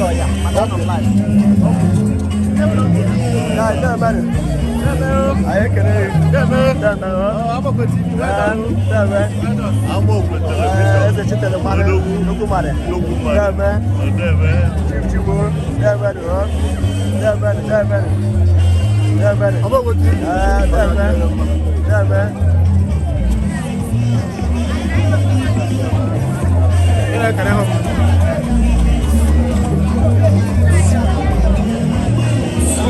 Ọya maka anọ m live. Ya, ndeemenụ. Anyị ekele gị. Ndeeme. Ndeeme. Eze Chitelu mmadụ, nnukwu mmadụ. Ndeeme. Chief Chigbo, ndeemenụ. Ndeemenụ, ndeemenụ. Ndeemenụ. Ndeeme. Ndeeme.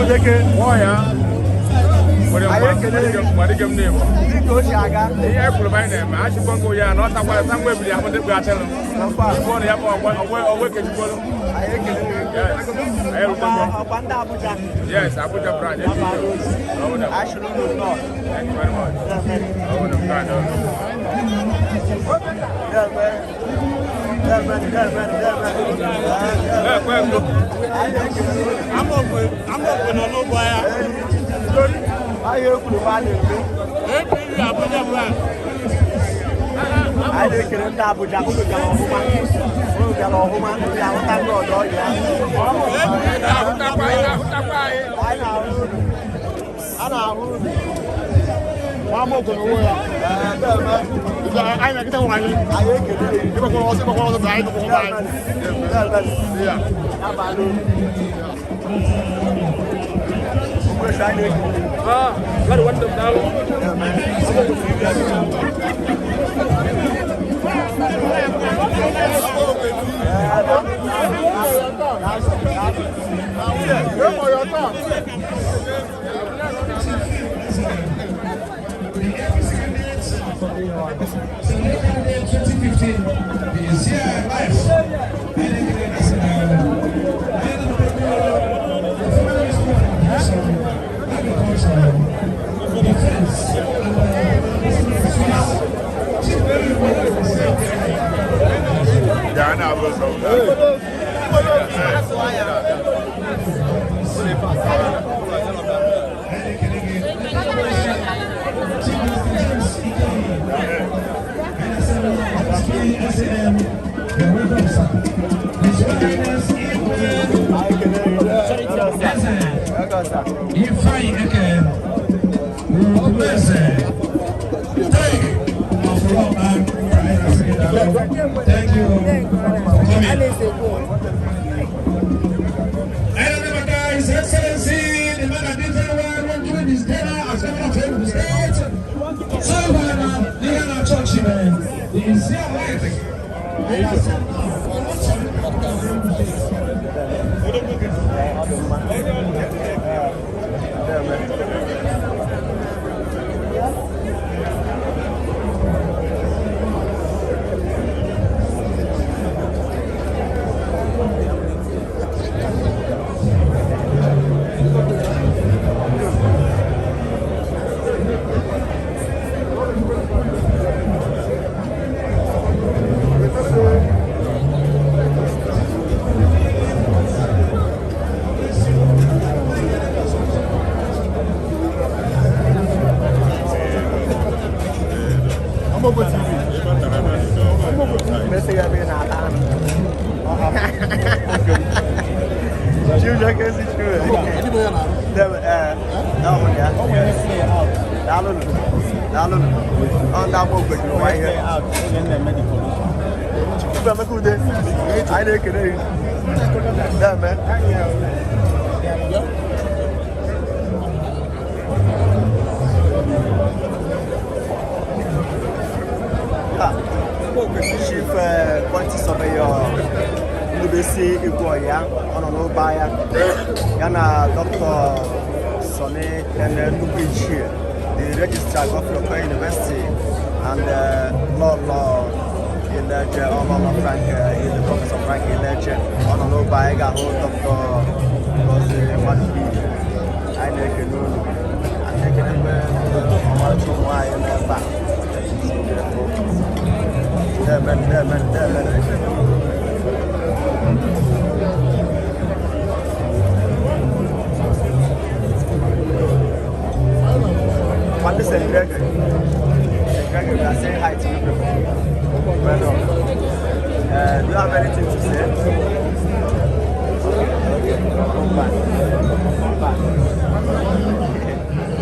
Udeke. Anyị ekele gị. Dịka o si aga. Ihe e kwuru bụ anyị na-eme achịkwa ngo ya na ọ takwara ta ngwa ebili ahụ ndị kpụ atịlụ igwe ọnụ ya bụ ọgwa ekejikwolu. Anyị ekele gị. Yes, anyị erutego. Ọkwa ndị Abuja. Yes, Abuja branch. Anyị chụrụ unu nnọọ. Thank you very much. Ọ bụ na nke a dị. Ndeeme. Ndeeme, ndeeme, ndeeme. Ekwe ngo. Anyị ekele gị. Amokwe nọ n'ụgbọ ya. Anyị ekwuru bụ a na-eme. APU Abuja branch. Anyị na-ekele ndị Abuja, unu bịara ọfụma. Unu bịara ọfụma, unu ga-ahụta ndị ọdọ ya. Ị na-ahụtakwa anyị, na-ahụtakwa anyị. Anyị na-ahụ unu. A na-ahụ unu. Nwa n'onwe ya. Ee, ndeeme. Anyị na-ekịta nwa anyị. Anyị ekele gị. Ịgbakwara ọsọ, ịgbakwara ọsọ, anyị gbakwara anyị. Ndeeme. Yeah. Abalị unu. Ogbuefi, anyị na-ekele gị. Ah, Larry, nwanne m, daalụ. Ndeeme. Wait for your turn. The APC candidate, Senate candidate 2015 is here live. The former Minister of Education, Agriculture, Defense, and Chief Very Ya na-abụ ọsọ. Chief Mr. James Ikeyi, NSM, the welcome, sir. His Holiness Igwe Anyị ekele gị. Eze Welcome, sir. Ifeanyi Eke Ugwueze Thank of Roma. Thank you for coming. And His Excellency, the man that did very well when during his tenure as governor of Enugu State, Silvana Diana Churchill, is here live. And I said, Ọ dị mma. Ndeeme. Amokwe TV. Mesị ya ebe ị na-ata anụ. Chiu Jekesi Chiu. Ndeeme, ee, ọ bụ ya. Daalụnụ. Daalụnụ. Ọ ndị Amokwe juru ụwa ihe. Chukwuemeka Emeka Ude, anyị na-ekele gị. Ndeeme. Ah, Chief Quantity Surveyor Ndubisi Igweoya, ọ nọ n'ụba ya, ya na Dr. Sonny Kene Nnukwu Ichie, the Registrar Godfrey Okoye University, and Lọlọ Ileje, Ọlọlọ Frank Ile, Professor Frank Ileje, ọ nọ n'ụba. Anyị ga-ahụ Dr. Ngozi Nwadubile. Anyị na-ekele unu. Anyị na-ekele mgbe ọmarịcha ụmụ nwaanyị nọ ebe a. So beautiful. Ndeeme, ndeeme, ndeeme. Kwande St. Gregory. St. Gregory, we are saying hi to you people. Well done. Do you have anything to say? Ugwumba. Ugwumba.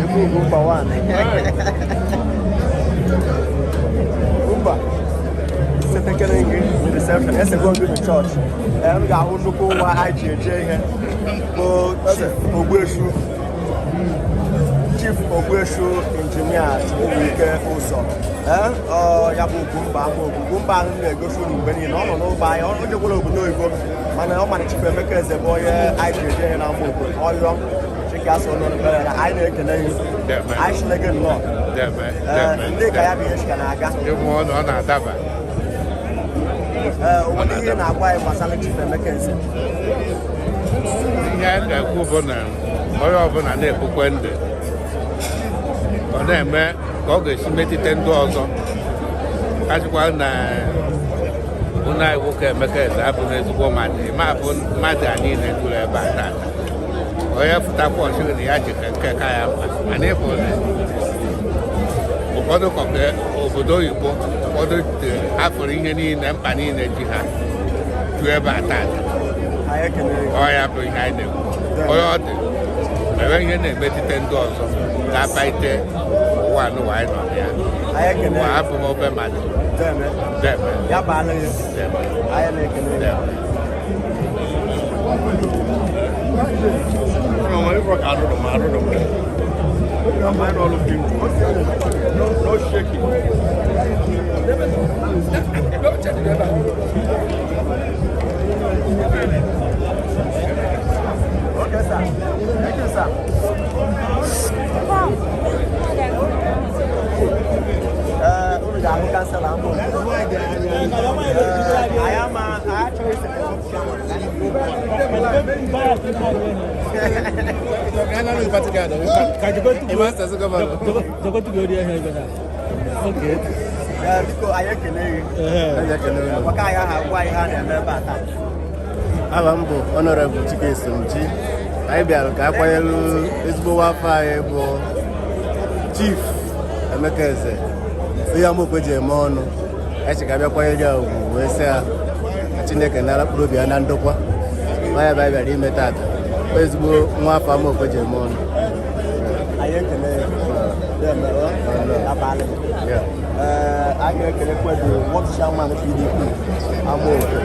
Ebe Ugwumba one. Ugwumba. Setekere gị reception, esego gị na chọọchị. Ee, m ga-ahụ nnukwu nwa anyị ji eje ihe bụ Chief Ogbuesu, Chief Ogbuesu Injinia Chukwubuike Ụzọ. Ee, ọ ya bụ Ugwumba ama Ugwumba ahụ m na-egosi unu mgbe niile. Ọ nọ n'ụba anyị, ọ jekwara obodo oyibo, mana ọ mana Chief Emeka Eze bụ onye anyị ji eje ihe na ama obodo ọyọ chike asụ n'ọnụ na anyị na-ekele gị, anyị chile gị nnọọ. Ee, ndị ka ya bụ ihe chika na-aga. Ịmụ ọnụ ọ na-adaba. Ee, o nwere ihe na-agwa anyị gbasara Chief Emeka Eze? Ihe a na-ekwu bụ na onye ọbụla na-ekwukwe ndụ ọ na-eme ka ọ ga-esi metụta ndị ọzọ. Achịkwa na ụnụ anyị nwoke Emeka Eze abụghị ezigbo mmadụ, ịma abụ mmadụ a niile juru ebe a tata. Onye fụtakwa ọchịrị na ya ji ka nke ka ya mma, mana ịbụ na ụfọdụ kọka obodo oyibo, ụfọdụ hafụrụ ihe niile, mkpa niile ji ha ju ebe a tata. Anyị ekele gị. Ọ ya bụ ihe anyị na-ekwu. Onye ọ dị mere ihe na-emetụta ndị ọzọ ga-abaite ụwa n'ụwa anyị nọ na ya. Anyị ekele Ụwa gị. abụghị obe mmadụ. Deme. Deme. Ya baala gị. Deme. Anyị na-ekele gị. Deme. No shaking. Okay, sir. Thank you, sir. Ee, unu ga-ahụ kansela mbụ. Ee, anyị ama anyị achọghị ise. Ee, biko anyị ekele gị. Maka anyị aha gwa ihe a na-eme ebe a taa. Aha m bụ Honorable Chike Esomchi. Anyị bịara ka a kwanyere ezigbo nwafọ anyị bụ Chief Emeka Eze, onye Amaokwe ji eme ọnụ. Anyị sị ka abịa kwanyere ya ugwu wee sị ya ka Chineke nara mkpụrụ obi ya na ndokwa. Ọ ya bụ anyị bịara ime tata. Ọ ezigbo nwa afọ Amaokwe ji eme ọnụ. Anyị ekele gị. Deme, ọ? Ya baala gị. Yeah. Ee, anyị ga-ekelekwa the ward chairman PDP Amaokwe.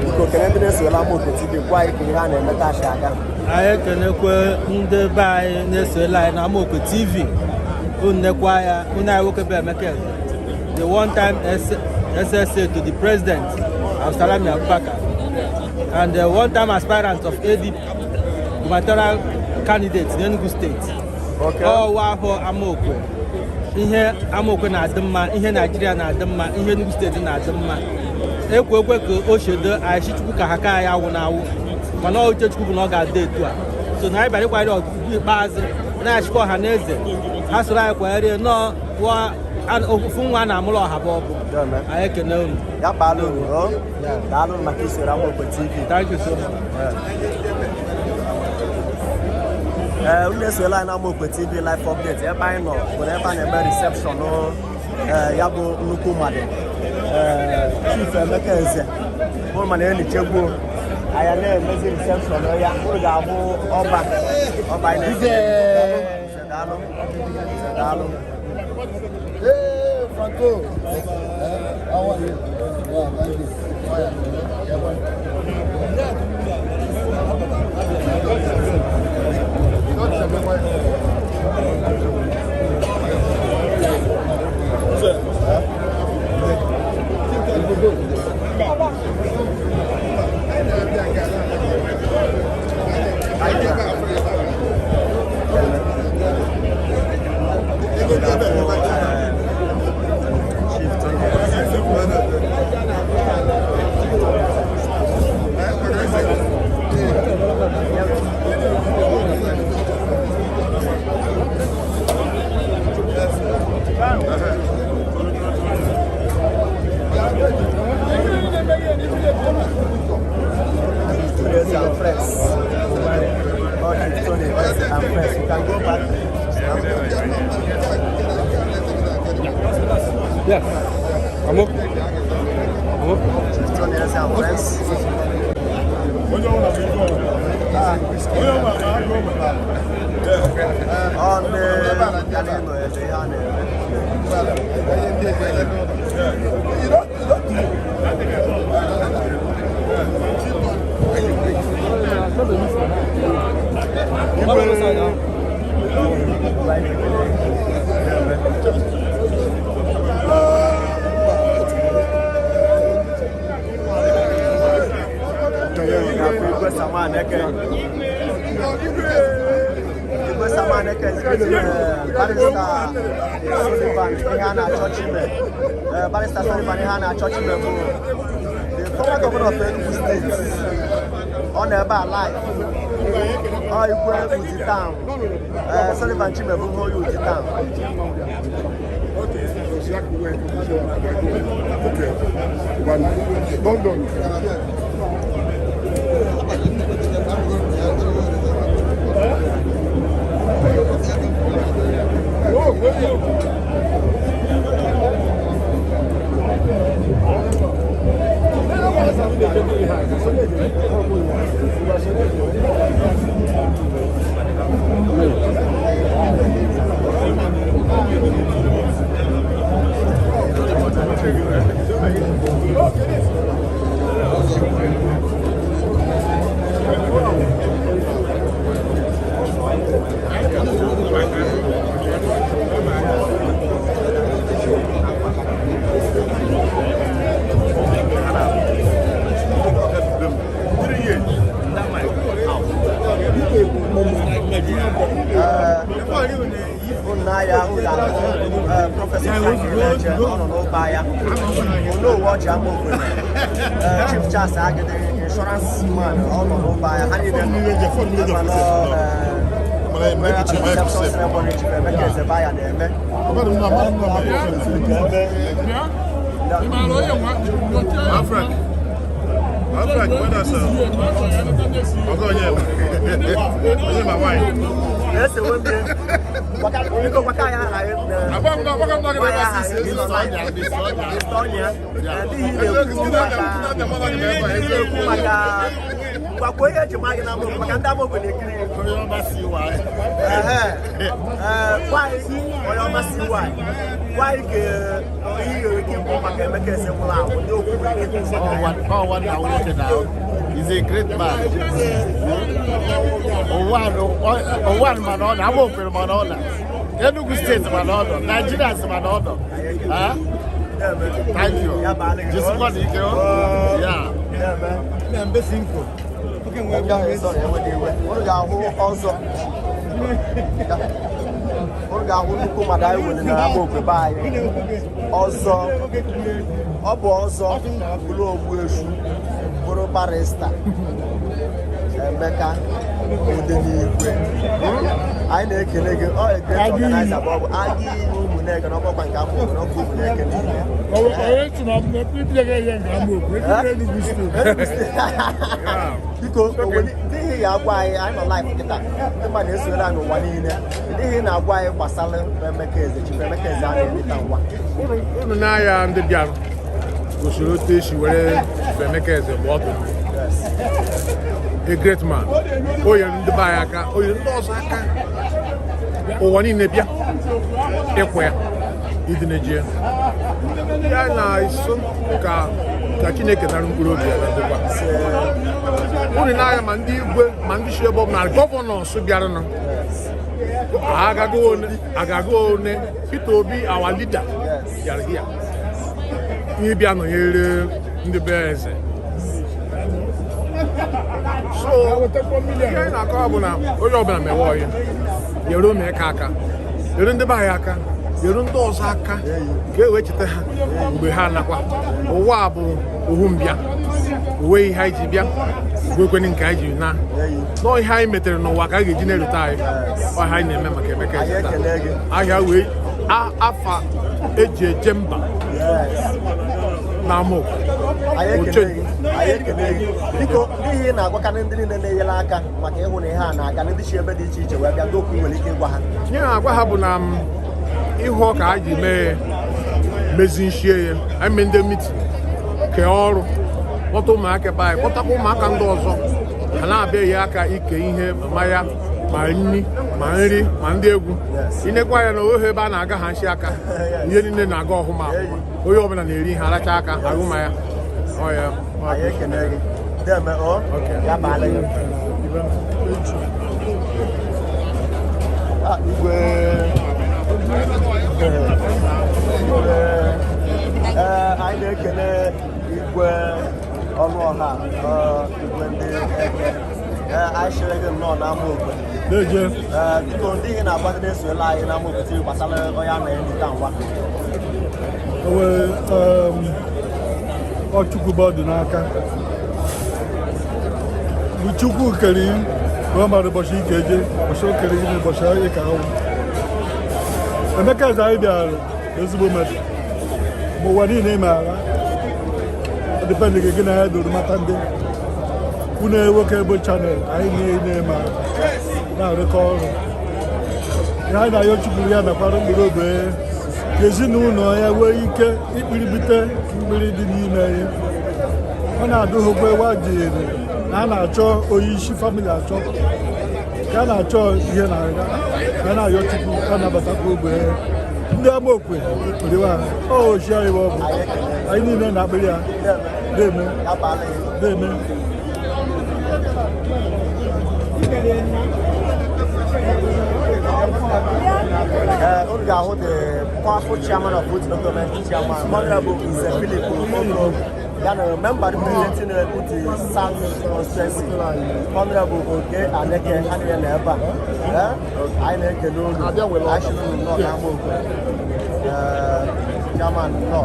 Biko kele ndị na-esola Amaokwe TV, gwa anyị ka ihe a na-eme taa si aga. Anyị ekenekwe ndị be anyị na-esola anyị na Amaokwe TV. Unu nekwa ya, unu anyị nwoke bụ Emeka Eze, the one time SSA to the president Abdulsalami Abubakar and the one time aspirant of AD gubernatorial candidate n'Enugu State. Okay. Ọwa ahụ Amaokwe, ihe Amaokwe na-adị mma, ihe Naijiria na-adị mma, ihe Enugu Steeti na-adị mma. Ekwe ekwe ka o chedo anyị si Chukwu ka ha ka anyị awụ na awụ, mana ọ uche Chukwu bụ na ọ ga-adị etu a. So na anyị bịara ịkwanyere ọgụgụ ikpeazụ na-achịkwa ọha na eze ha soro anyị kwanyere nọọ ofu nwa a na-amụrụ ọha bụ ọbụ. Deme. Anyị ekene unu. Ya baala unu, ọ? Daalụ maka isoro Amaokwe TV. Thank you so much. Ee, unu esola anyị na Amaokwe TV live update. Ebe anyị nọ bụ ebe a na-eme reception. Ee, ya bụ nnukwu mmadụ, ee, Chief Emeka Eze bụ mana enichegbuo anyị na-emezi reception ya. Unu ga-ahụ ọba ọba anyị na-ese. Daalụ, daalụ. Hey, Franco. How are you? Yeah, thank you. Oh, yeah. Yeah, boy. Chief Tony. Studios and friends. Oh, Chief Tony and friends. You can go back. Yeah. I'm okay. I'm okay. Chief Tony and friends. Onye ọbụla bụ ife ọbụla. Ọ ndị ya na-enọ ebe ihe a na-eme. Igwe Samaneke. Igwe Samaneke Barrister Sullivan Iheanacho Chime. Barrister Sullivan Iheanacho Chime bụ the former governor of Enugu State. Ọ nọ ebe a live. Ọ Igwe Udi Town. Sullivan Chime bụ onye Udi Town. Okay. London. Nna ya Professor Frank Ileje, ọ nọ n'ụba ya. Onowu Ọjị Amaokwe, Chief Charles Agidi, insurance man, ọ nọ n'ụba ya. Ha niile nọ reception ceremony Chief Emeka Ezebaya na-eme. Afrek. Afrek, whether sir. Ọgọ onye onye ma nwanyị. Na-ese nwoke. Biko gwaka anyị aha ya. Gwa ya aha ya, Mr. Ihe na-ekwu maka gwakwa ihe eji maa gị n'Amaokwe, maka ndị Amaokwe na-ekiri gị. Gwa anyị onye ọma CY. Gwa anyị ka ihe nwere ike ikwu maka Emeka Eze nwụrụ anwụ, ndị okwu nwere ike ikwu maka ya. He's a great man. Ụwa mana ọ na Amaokwe mana ọ na Enugu State mana ọ nọ Nigeria mana ọ nọ. Thank you. Jisikwa na ike. Yeah. Unu ga-ahụ ọzọ. Unu ga-ahụ nnukwu mmadụ anyị nwere na Amaokwe be anyị. Ọzọ ọ bụ ọzọ bụrụ Ogbuesu, bụrụ Barrister Emeka Odenigwe. Anyị na-ekele gị. Ọ a great organizer bụ ọ bụ agụ iyi Ụmụneke na ọgbakwa nke Amaokwe na ọkụ Ụmụneke niile. Enugu State. Biko, ndị ihe ga-agwa anyị, anyị nọ live kịta, ndị mmadụ na-esonyere anyị n'ụwa niile, ndị ihe na-agwa anyị gbasara Emeka Eze, Chief Emeka Eze a na-eleta ngwa. Unu n'ahịa ndị bịara gosiri otu esi were Emeka Eze gba ọdụ. A great man. O nyere ndị be anyị aka, o nyere ndị ọzọ aka. Ụwa niile bịa ịkwụ ya ịdị na-eji ya ya na-eso ka ka Chineke nara mkpụrụ obi ya na ndokwa. Unu n'ahịa, ma ndị igwe, ma ndị si ebe ọ bụla, governors bịaranụ, agago one agago one. Peter Obi, our leader, bịara here ịbịa nọnyere ndị be eze. So ihe anyị na-akọwa bụ na onye ọbụla mewe ọyị, nyere ụmụaka aka, nyere ndị be anyị aka, nyere ndị ọzọ aka, ka e wee cheta ha mgbe ha nakwa. Ụwa a bụ ohu mbịa uwe, ihe anyị ji bịa gwekweni nke anyị ji na nọọ, ihe anyị metere n'ụwa ka a ga-eji na-erute anyị. Ọha anyị na-eme maka Emeka Anyị Eze taa. Ekele gị. Ahịa wee afa eji eje mba na Amaokwe. Anyị ekele gị, anyị ekele gị. Biko, ndị ihe ị na-agwakarị ndị niile na-enyere aka maka ịhụ na ihe a na-aga, ndị si ebe dị iche iche wee bịa, ndị okwu nwere ike ịgwa ha? Ihe na-agwa ha bụ na m ịhụ ka a ji mee mezi nshie ya, anyị mee ndị meeting, kee ọrụ, kpọta ụmụaka be anyị, kpọtakwa ụmụaka ndị ọzọ. Ha na-abịaghị aka ike ihe mmanya, ma nri, ma nri, ma ndị egwu. Inekwa ya na ohe ebe a na-aga ha nshi aka, ihe niile na-aga ọfụma ọfụma. Onye ọbụla na-eri ihe, aracha aka, aṅụ mmanya. Ọ ya. Anyị ekene gị. Deme o. Ya baala gị. Ah, igwe. Igwe. Ee, anyị na-ekele Igwe Ọnụọha, igwe ndị Eke. Ee, anyị chere gị nnọọ n'Amaokwe. Na-eje. Ee, biko, ndị ihe na-agwa ndị na-esoela anyị n'Amaokwe TV gbasara onye a na-enyi taa ngwa. Owe ọ Chukwu bụ ọdụ n'aka. Bụ Chukwu kere ka ọ mara ụbọchị ike eje, ụbọchị o kere gị na ụbọchị anyị ka ọnwụ. Emeka Eze anyị bịara ezigbo mmadụ. Ma ụwa niile maara. Ọ depend gị na ya doro mata ndị. Unu nwoke bụ channel anyị niile maara na-arụkọ ọrụ. Ihe anyị na-ayọ Chukwu ya nakwara mkpụrụ obi ya, ka ezinụlọ ya nwee ike ikpiribite mmiri dị n'ime ya. Ọ na-adụghịkwa wajiri na a na-achọ onye isi family, achọ ka a na-achọ ihe na-aga ka a na-ayọ Chukwu ka a nabatakwa ogbe ya. Ndị Amaokwe riwa ha ọ ochi anyị bụ ọ bụ anyị niile na-akpịrị ya deme. Ya baala gị. Deme. Unu ga-ahụ the powerful chairman of Udi Local Government Chairman, Honorable Nze Philip Okoro, ya na member representing Udi South Constituency, Honorable Oke Aneke, ha niile na ebe a. Anyị na-ekele unu, anyị sịrị unu nnọọ n'Amaokwe. Chairman, nnọọ,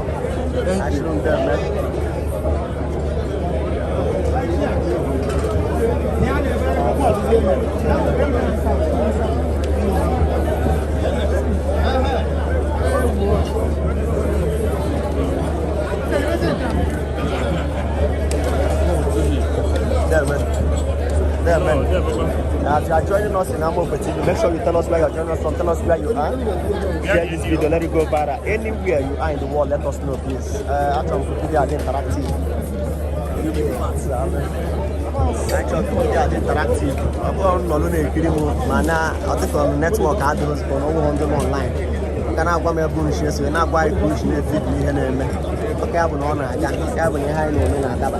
anyị sịrị unu deme. Deme. Deme. As you are joining us in Amaokwe TV, make sure you tell us where you are joining us from, tell us where you are. Share this video, let it go viral. Anywhere you are in the world, let us know, please. Achọrọ m ka video adị interactive. Achọrọ m ka video adị interactive. Ọ bụrụ nnọlụ na-ekiri m ma na ọ dịka network adịrịzikwa na ọnwụghị ndị nọ online. M ga na-agwa m ebe unu si eso, na-agwa anyị ka unu si na-efid n'ihe na-eme. Ọka ya bụ na ọ na-aga, ya bụ na ihe anyị na-eme na-adaba.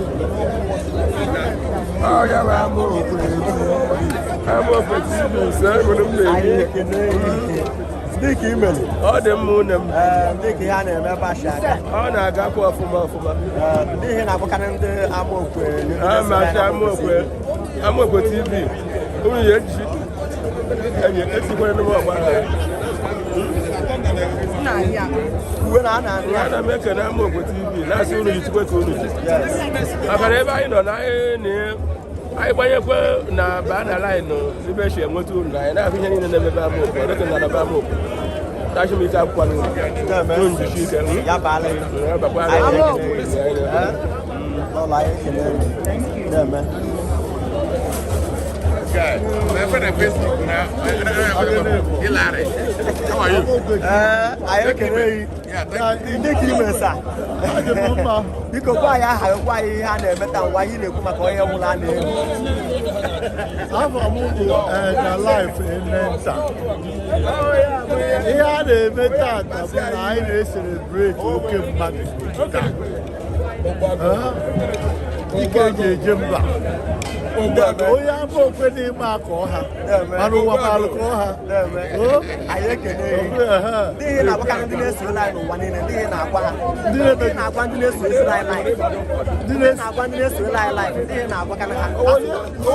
Ọ ya bụ Amaokwe TV. Amaokwe TV, so egwuru m Anyị na-eri. ekene gị. Dịka i mere. Ọ dị mma, une m. Ee, dịka ihe a na-eme ebe a si aga. Ọ na-agakwa ọfụma ọfụma. Ee, ndị ihe na-abụkarị ndị Amaokwe. A ma-achọ Amaokwe, Amaokwe TV. Unu ya eji enyi etikwere n'ụmụ ọgba aghara. Uwe na a na-anụ ya. Ana m ekene Amaokwe TV, na-asị unu jisikwe ka unu ji. Maka na ebe anyị nọ na anyị na anyị gbanyekwe na baa na line ebe esi enweta unu na anyị na-ahụ ihe niile na-emebe Amaokwe, dịka ngalaba Amaokwe. Tachi m ike akwụkwọ n'ụlọ. Deme. Unu jisie ike. Ya baala gị. Ya bakwa Anyị anyị. na-ekele gị. Ee, n'ụlọ anyị ekele gị. Deme. My friend on Facebook now, Hilary. How are you? Ee, anyị ekele gị. Yeah, thank you. Ndị ka ime sa. Adị m mma. Biko, gwa anyị aha gị, gwa anyị ihe a na-eme taa, ngwa, ihe ị na-ekwu maka onye nwụrụ a na-elu. Afọ m bụ Elder Life Enenta. Ihe a na-eme tata bụ na anyị na-ecelebrate oke mmadụ taa. Ike eji eje mba. Onye Amaokwe n'ime aka ọha mana ụwa maalụ ka ọha. Deme. O? Anyị ekele gị. Ehe. Ndị ihe na-agwakarị ndị na-eso anyị n'ụwa niile, ndị ihe na-agwa ha, Ndị ndị ihe na-agwa ndị na-eso esi anyị live, Ndị ndị na-eso na-agwa ndị na-eso anyị live, ndị ihe na-agwakarị ha.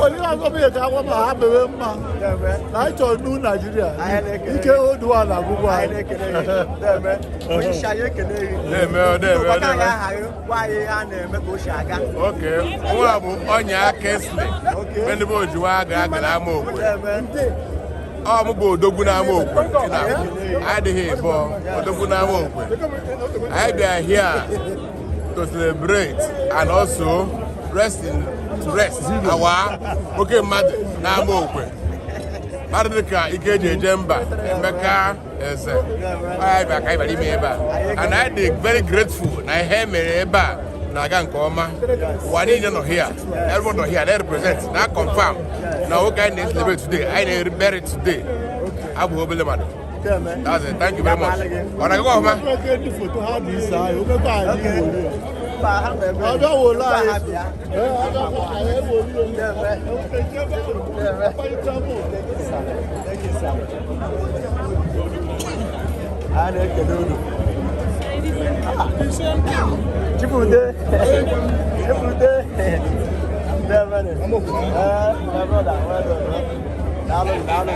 Onye na-agwa m ihe ka agwa ma ha mewe mma Deme. na anyị chọrọ nu Naijiria Anyị na-ekele ike oduwa na agwụgwọ anyị anyị. na-ekele gị. Deme. Onye isi, anyị ekele gị. Deme, o, deme, Biko, gwaka anyị deme. aha gị, gwa anyị ihe a na-eme, ka o si aga. Okay. Nwa bụ Ọnya Kingsley. Okay. Ndị bụ ojiwa aga aga na Amaokwe. Deme. Ọ mụ bụ odogwu na Amaokwe. Adịghị ịbọ odogwu na Amaokwe. Anyị bịa here to celebrate and also rest in to rest our oke mmadụ na Amaokwe. Mmadụ dịka ike eji eje mba, Emeka Eze. Anyị bịa ka anyị bịara ime ebe a. And I dị very grateful na ihe mere ebe a. Na-aga nke ọma. Ụwa niile nọ here, everyone nọ here na represent na confirm na nwoke anyị na-celebrate today, anyị na-bury today, abụghị obele mmadụ. That's it. Thank you very much. Ọ na-agakwa ọfụma? A na-ekele unu. Chibude, Chibude, Ndemene. My brother, well done. Daalụ, daalụ.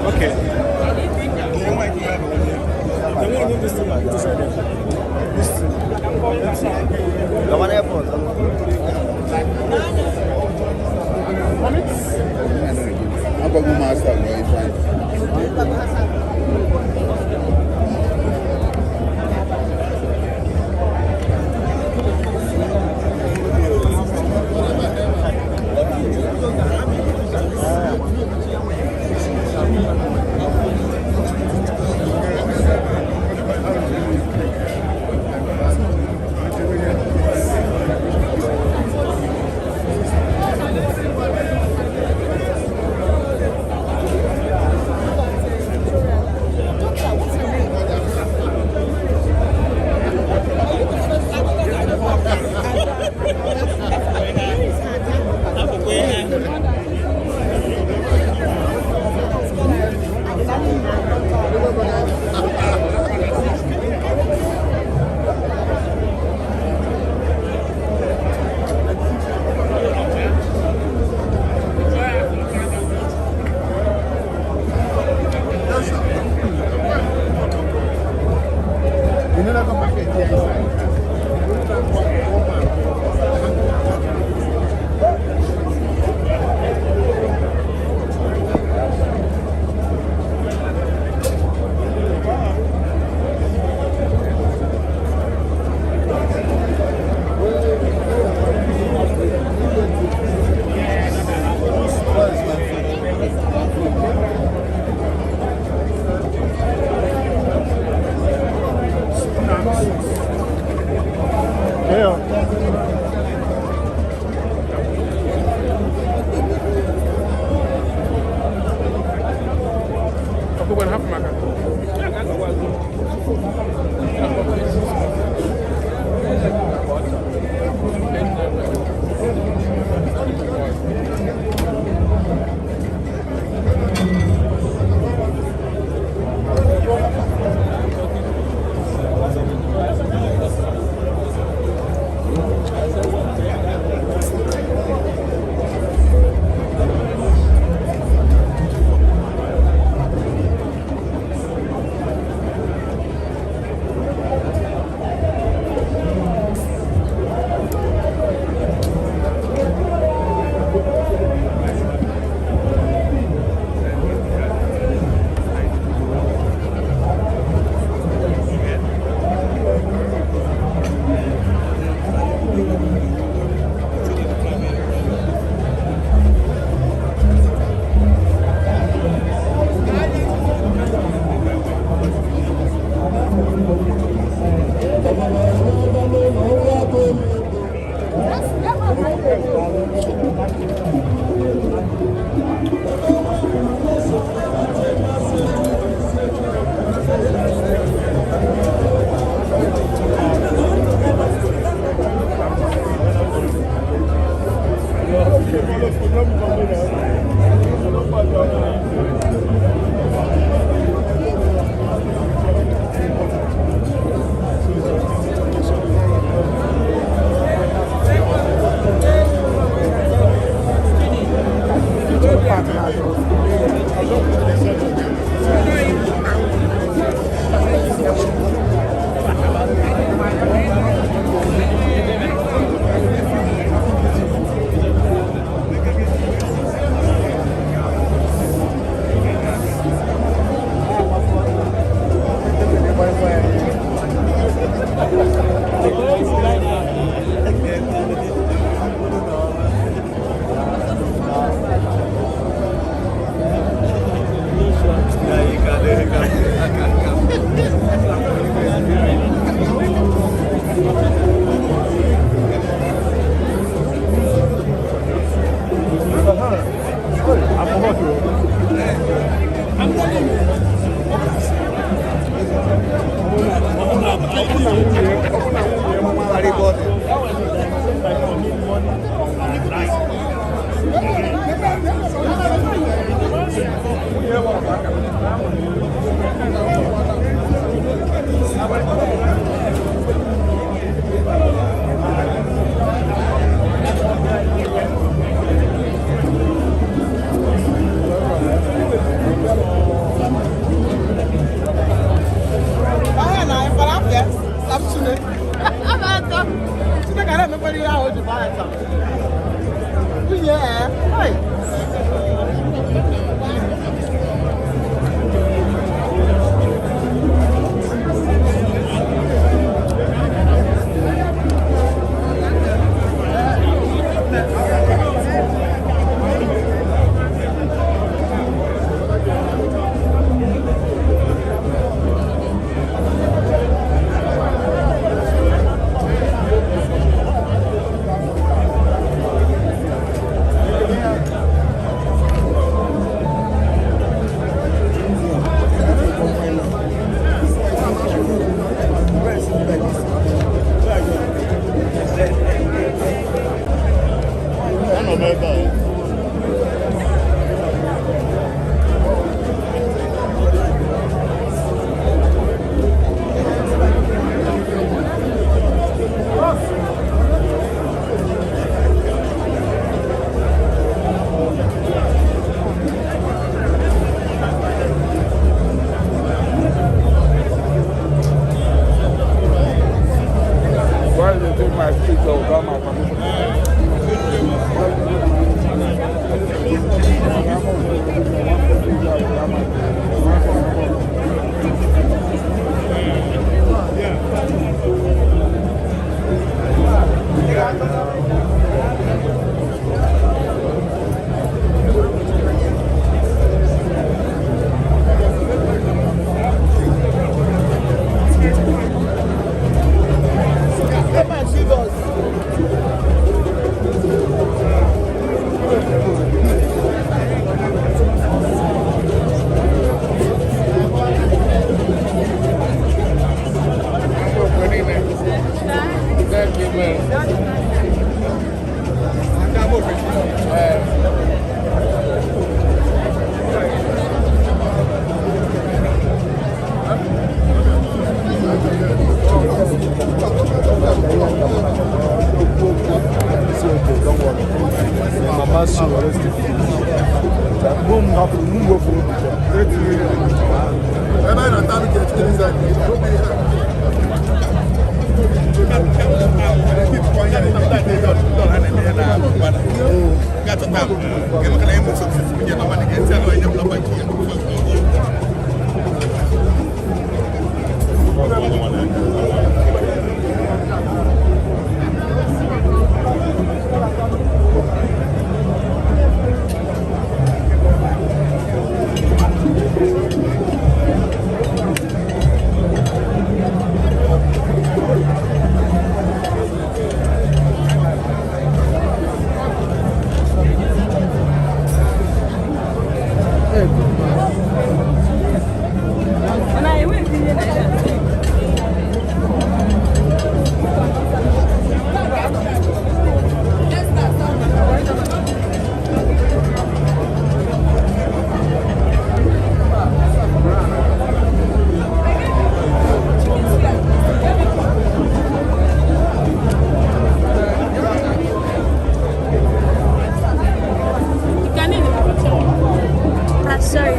Okay. Gawa n'airport. Agbago m asa gwa Ifeanyị. Ọkpụkpọ hapụ maka. Nwekwara ihe ahụ o ji gbaa ya taa. Nwunye ee, hai. Anọ m ebe a. Why do they take my picture without my permission? Come and see us. Thank you, man. Mama soon arrest the Boom happened, boom go for Ebe anyị na-ata anụ ka echikere ịza gị. Ah, sorry.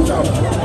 Ciao.